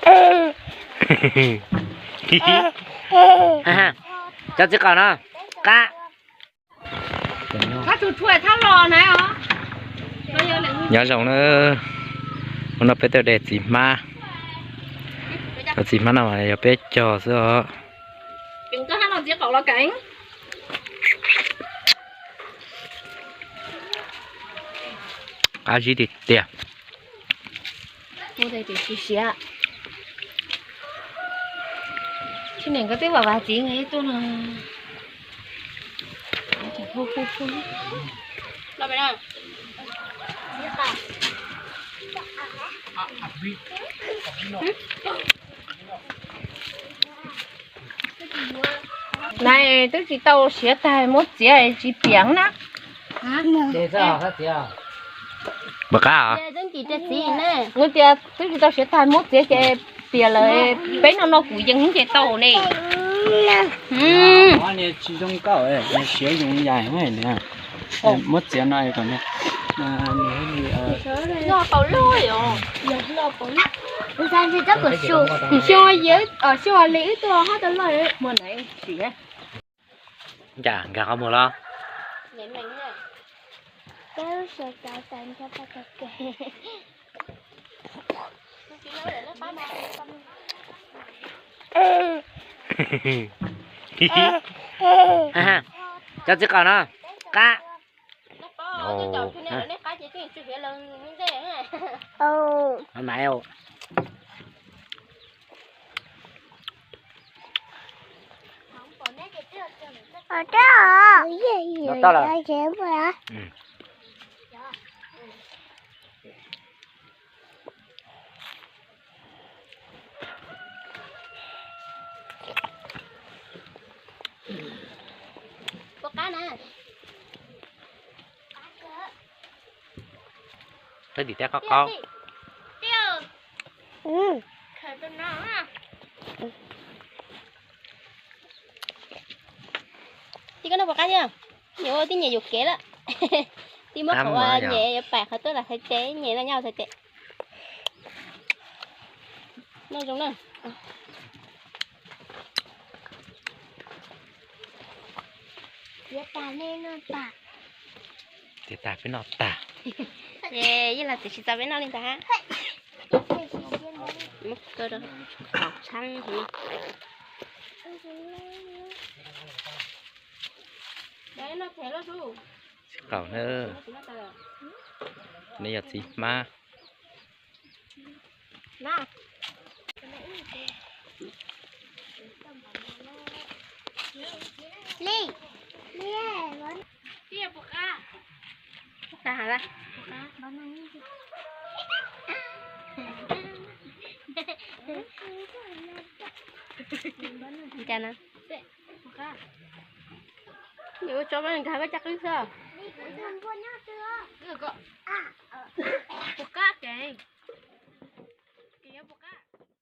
Cov txiv qaub no qab. Nyob zoo na, hnub no peb tuaj de txiv hmab. Cov txiv hmab no mas yog peb cog xwb os. Qab zib tiag tiag. Tsis nem koj twb vam vas txiv nqe tuaj no. Nais twb tsis tau siav tag muab txiav tsis piam na. Puas qab? Nws tias twb tsis tau siav tag muab txiav ces piam lawm, peb no no kuv yees ces tau ne. Tsis zoo nkauj, siav zoo yais. Muab txiav no kom xyoo li wb tuaj hab tau loj muag na. Cas nkag qhov muag los? Cov txiv qaub no qab. Puas qab na? Tib tim teb qaub qaub. Tij koj noj puas qab thiab? Nyuam ua tib nyem yuam kev lawm. Tij muab qhov uas nyem yuav pais qhov tuaj tas txhais tes, nyem no nyob txhais tes. Noj zoo na. Tiav tas peb noj tag. Yeej los txiv tsis txaus peb noj li ntag hab. Muab kaw rau hauv tshab heev. Txiv qaub na, nws yog txiv hmab. Yuav ua tso nkag koj caj qwb xwb. Puas qab kev?